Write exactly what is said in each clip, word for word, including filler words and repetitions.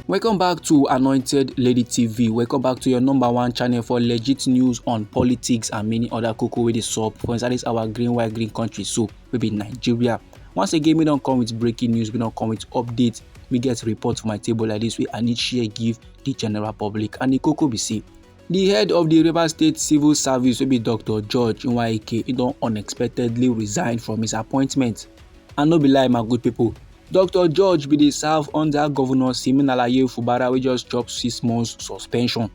Welcome back to Anointed Lady T V. Welcome back to your number one channel for legit news on politics and many other koko wey dey sup for inside this our green, white, green country so, wey be Nigeria. Once again, we don come with breaking news, we don come with updates, we get report for my table like this wey I need share give the general public. And the koko be say, the head of the Rivers State Civil Service wey be Doctor George Nwaeke, he don unexpectedly resign from his appointment. And no be lie, my good people, Doctor George bin dey serve under Governor Siminalayi Fubara wey just chop six months suspension.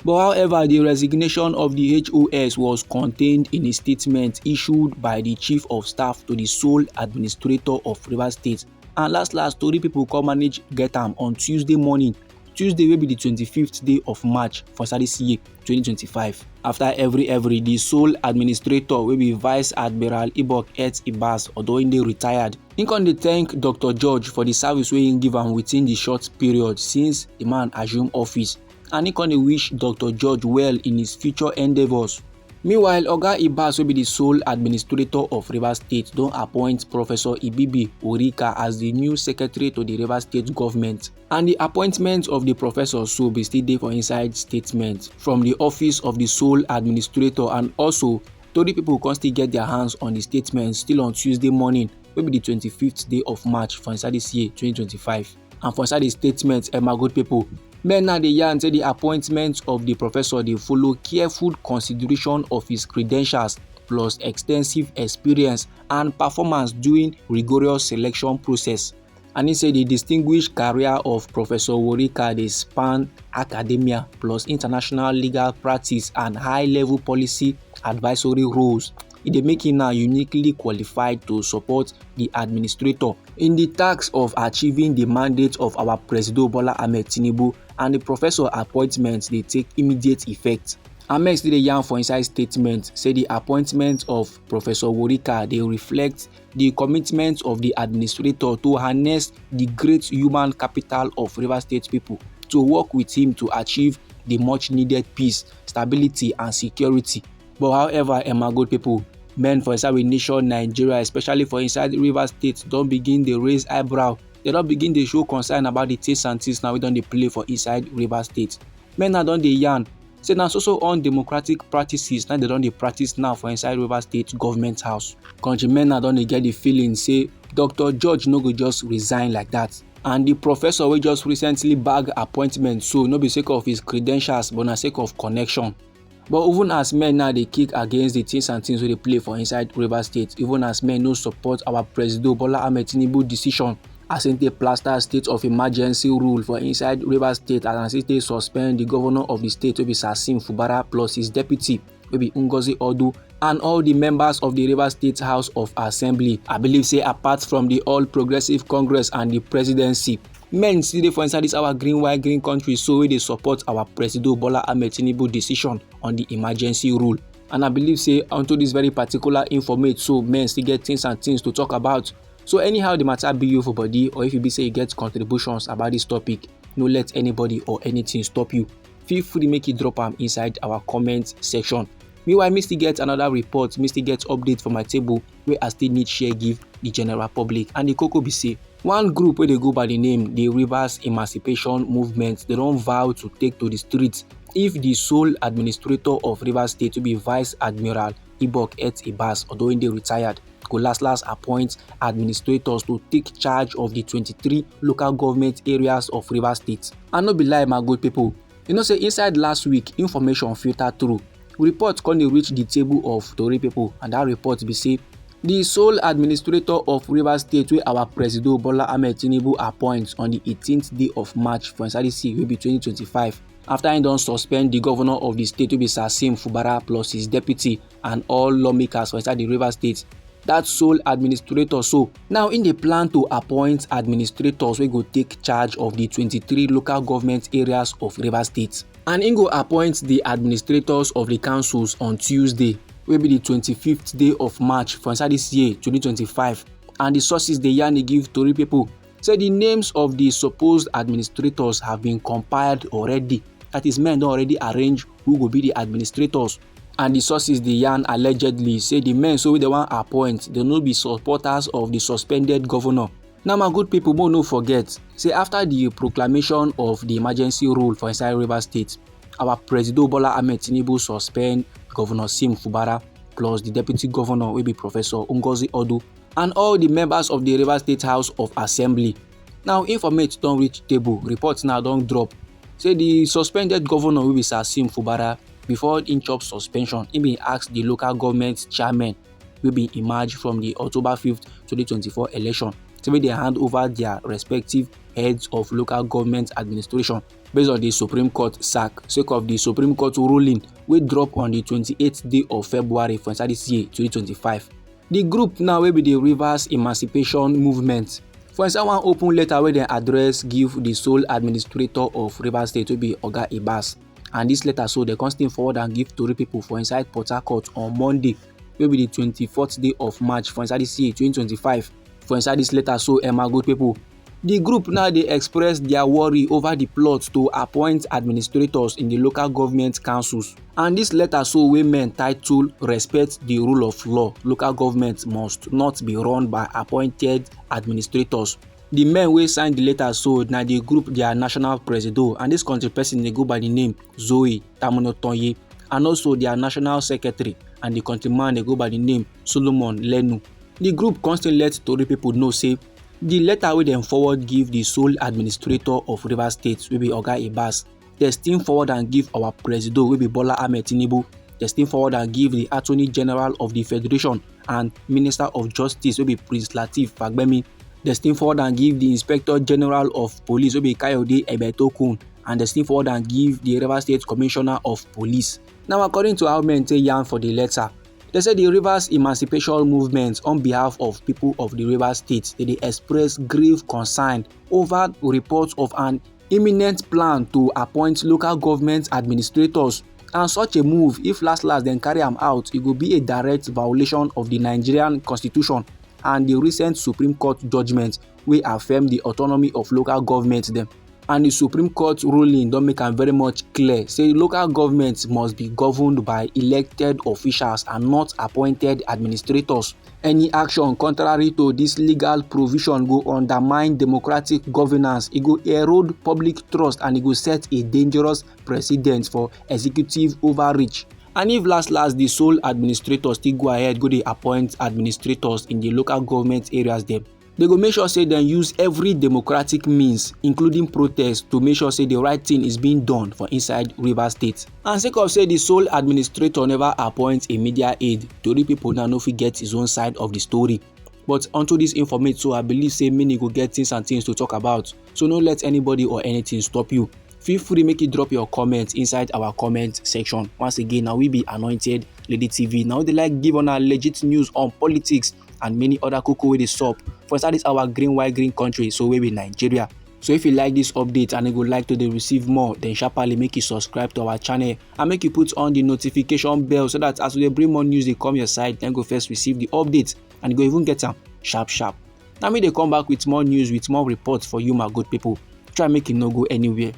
But however, the resignation of the H O S was contained in a statement issued by the chief of staff to the sole administrator of Rivers State. And last last, tori people come manage get am on Tuesday morning, Tuesday wey be the twenty-fifth day of March for inside this year, twenty twenty-five. After every every, the sole administrator wey be Vice Admiral Ibok Et Ibas, although he dey retired, he come dey thank Doctor George for the service wey he give am within the short period since the man assume office, and he come dey wish Doctor George well in his future endeavours. Meanwhile, Oga Ibas, wey be the sole administrator of Rivers State, don appoint Professor Ibibi Orika as the new secretary to the Rivers State government. And the appointment of the professor so be still dey for inside statement from the office of the sole administrator, and also tori people come still get their hands on the statement still on Tuesday morning, wey be the twenty-fifth day of March for inside this year, twenty twenty-five. And for inside the statement, eh, my good people, men now dey yarn say the appointment of the professor dey follow careful consideration of his credentials plus extensive experience and performance during rigorous selection process. And he say the distinguished career of Professor Worika dey span academia plus international legal practice and high-level policy advisory roles. E dey make him now uniquely qualified to support the administrator in the task of achieving the mandate of our Presido Bola Ahmed Tinubu, and the professor appointment dey take immediate effect. Ahmed still dey yarn for inside statement say the appointment of Professor Worika dey reflect the commitment of the administrator to harness the great human capital of Rivers State people to work with him to achieve the much needed peace, stability and security. But however, eh, my good people, men for inside we nation Nigeria, especially for inside Rivers State, don begin dey raise eyebrow. They don begin dey show concern about the things and things now wey don dey play for inside Rivers State. Men now don dey yarn say na so so undemocratic practices na they don dey practice now for inside Rivers State government house. Countrymen now don dey get the feeling say Doctor George no go just resign like that. And the professor wey just recently bag appointment so, no be sake of his credentials, but na sake of connection. But even as men now dey kick against the things and things wey dey play for inside Rivers State, even as men no support our Presido Bola Ahmed Tinubu decision as him take plaster state of emergency rule for inside Rivers State, as him take suspend the governor of the state wey be Sasim Fubara plus his deputy wey be Ngozi Odu, and all the members of the Rivers State House of Assembly. I believe say apart from the All Progressive Congress and the presidency, men still dey for inside this our green, white, green country so wey dey support our Presido Bola Ahmed Tinubu decision on the emergency rule. And I believe say unto this very particular informate so, men still get things and things to talk about. So anyhow the matter be you for body, or if you be say you get contributions about this topic, no let anybody or anything stop you. Feel free make you drop am inside our comment section. Meanwhile, me still get another report, me still get update for my table wey I still need share give the general public. And the koko be say, one group wey dey go by the name the Rivers Emancipation Movement, they don vow to take to the streets if the sole administrator of Rivers State, to be Vice Admiral Ibok Et Ibas, although he dey retired, go last last appoint administrators to take charge of the twenty-three local government areas of Rivers State. And no be lie, my good people, you know say inside last week, information filter through. Report come dey reach the table of tori people, and that report be say the sole administrator of Rivers State wey our Presido Bola Ahmed Tinubu appoint on the eighteenth day of March for inside this year wey be twenty twenty-five, after he don suspend the governor of the state wey be Sasim Fubara plus his deputy and all lawmakers for inside the Rivers State, that sole administrator so, now in the plan to appoint administrators wey go take charge of the twenty-three local government areas of Rivers State. And he go appoint the administrators of the councils on Tuesday, wey be the twenty-fifth day of March for inside this year, twenty twenty-five. And the sources dey yarn give tori people say the names of the supposed administrators have been compiled already. That is, men don already arrange who go be the administrators. And the sources dey yarn allegedly say the men so wey they wan appoint, they no be supporters of the suspended governor. Now, my good people, make no forget say after the proclamation of the emergency rule for inside Rivers State, our Presido Bola Ahmed Tinubu suspend Governor Sim Fubara plus the deputy governor wey be Professor Ngozi Odu and all the members of the Rivers State House of Assembly. Now, informate don reach table, reports now don drop say the suspended governor wey be Sir Sim Fubara, before im chop suspension, im bin ask the local government chairman wey bin emerge from the October fifth, twenty twenty-four election, say make dem hand over their respective heads of local government administration based on the Supreme Court sack sake of the Supreme Court ruling wey drop on the twenty-eighth day of February for inside this year, twenty twenty-five. The group now wey be the Rivers Emancipation Movement, for inside one open letter wey dem address give the sole administrator of Rivers State wey be Oga Ibas, and this letter so dem come still forward and give tori people for inside Port Harcourt on Monday wey be the twenty-fourth day of March for inside this year, twenty twenty-five. For inside this letter so, eh, my good people, the group now dey express their worry over the plot to appoint administrators in the local government councils. And this letter so wey men title "Respect the rule of law, local government must not be run by appointed administrators." The men wey sign the letter so na the group their national presido, and this country person dey go by the name Zoe Tamunotonye, and also their national secretary and the countryman dey go by the name Solomon Lenu. The group come still let tori people know say the letter wey dem forward give the sole administrator of Rivers State wey be Oga Ibas, dem still forward and give our presido wey be Bola Ahmed Tinubu, dem still forward and give the Attorney General of the Federation and Minister of Justice wey be Prince Lateef Fagbemi, dem still forward and give the Inspector General of Police wey be Kayode Egbetokun, and dem still forward and give the Rivers State Commissioner of Police. Now, according to how men take yarn for the letter, dem say the Rivers Emancipation Movement on behalf of people of the Rivers State, dem dey express grave concern over reports of an imminent plan to appoint local government administrators, and such a move, if last last dem carry am out, e go be a direct violation of the Nigerian constitution and the recent Supreme Court judgment wey affirm the autonomy of local government dem. And the Supreme Court ruling don make am very much clear say local government must be governed by elected officials and not appointed administrators. Any action contrary to this legal provision go undermine democratic governance, e go erode public trust, and e go set a dangerous precedent for executive overreach. And if last last the sole administrator still go ahead go dey appoint administrators in the local government areas dem, dem go make sure say dem use every democratic means, including protest, to make sure say the right thing is being done for inside Rivers State. And sake of say the sole administrator never appoint a media aide, tori people now no fit get his own side of the story. But unto this informate so, I believe say many go get things and things to talk about. So no let anybody or anything stop you. Feel free make you drop your comments inside our comment section. Once again, now we be Anointed Lady T V. Now they like give on our legit news on politics and many other koko wey dey sup for inside this our green white green country, so we be Nigeria. So if you like this update and you go like to dey receive more, then sharply make you subscribe to our channel and make you put on the notification bell so that as we dey bring more news dey come your side, then go first receive the update and you go even get am sharp sharp. Now me dey come back with more news, with more reports for you, my good people. Try make you no go anywhere.